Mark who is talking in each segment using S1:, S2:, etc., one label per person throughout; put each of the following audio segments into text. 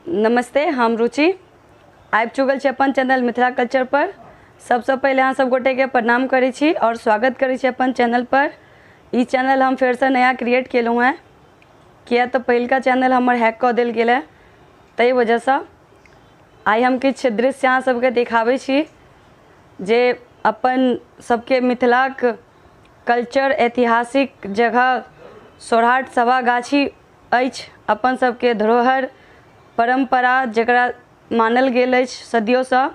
S1: नमस्ते, हम रुचि आबि चुकल छी अपन चैनल मिथिला कल्चर पर। सबसँ पहिले अहाँ सब गोटेके प्रणाम करै छी आओर स्वागत करै छी अपन चैनल पर। ई चैनल हम फेरसँ नया क्रिएट केलहुँ हेँ, किया तऽ पहिलका चैनल हमर हैक कऽ देल गेल हँ, ताहि वजहसँ आइ हम किछु दृश्य अहाँ सबके देखाबै छी जे अपन सबके मिथिलाक कल्चर, ऐतिहासिक जगह सौराठ सभा गाछी अछि, अपन सबके धरोहर परम्परा जकरा मानल गेल अछि सदियोसँ,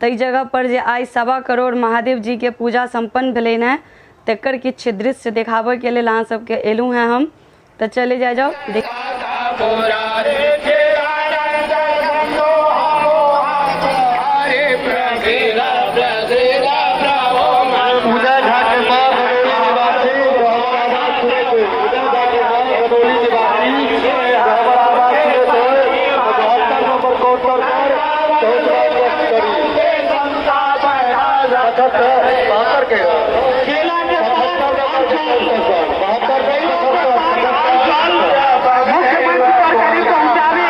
S1: ताहि जगहपर जे आइ 1.25 करोड़ महादेव जीके पूजा सम्पन्न भेलनि हेँ, तकर किछु दृश्य देखाबयके लेल अहाँ सबके एलहुँ हेँ हम। तऽ चले जाइ जाउ देख।
S2: उदय झा के मां भदौली निवासी गहबर आवाज सुनैत होय। उदय झा के मां भदौली निवासी गहबर आवाज सुनैत होय तऽ 72 नंबर काउंटर पर पहुँचबाक कष्ट करी। 75, 72 के 75 नंबर के काउंटर पर, 72 नहीं, 75।
S3: मुख्यमंत्री पर करी पहुंचाबी।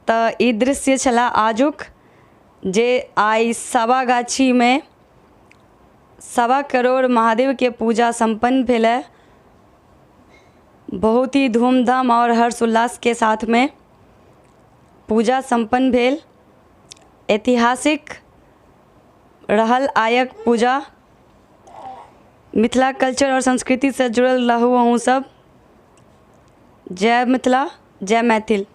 S1: तऽ ई दृश्य छलए आजुक जे आइ सभा गाछीमे 1.25 करोड़ महादेवके पूजा सम्पन्न भेलै, बहुत ही धूमधाम आओर हर्ष उल्लासके साथमे पूजा सम्पन्न भेल। ऐतिहासिक रहल आयक पूजा। मिथिला कल्चर आओर संस्कृतिसँ जुड़ल रहू अहूँसभ। जय मिथिला, जय मैथिल।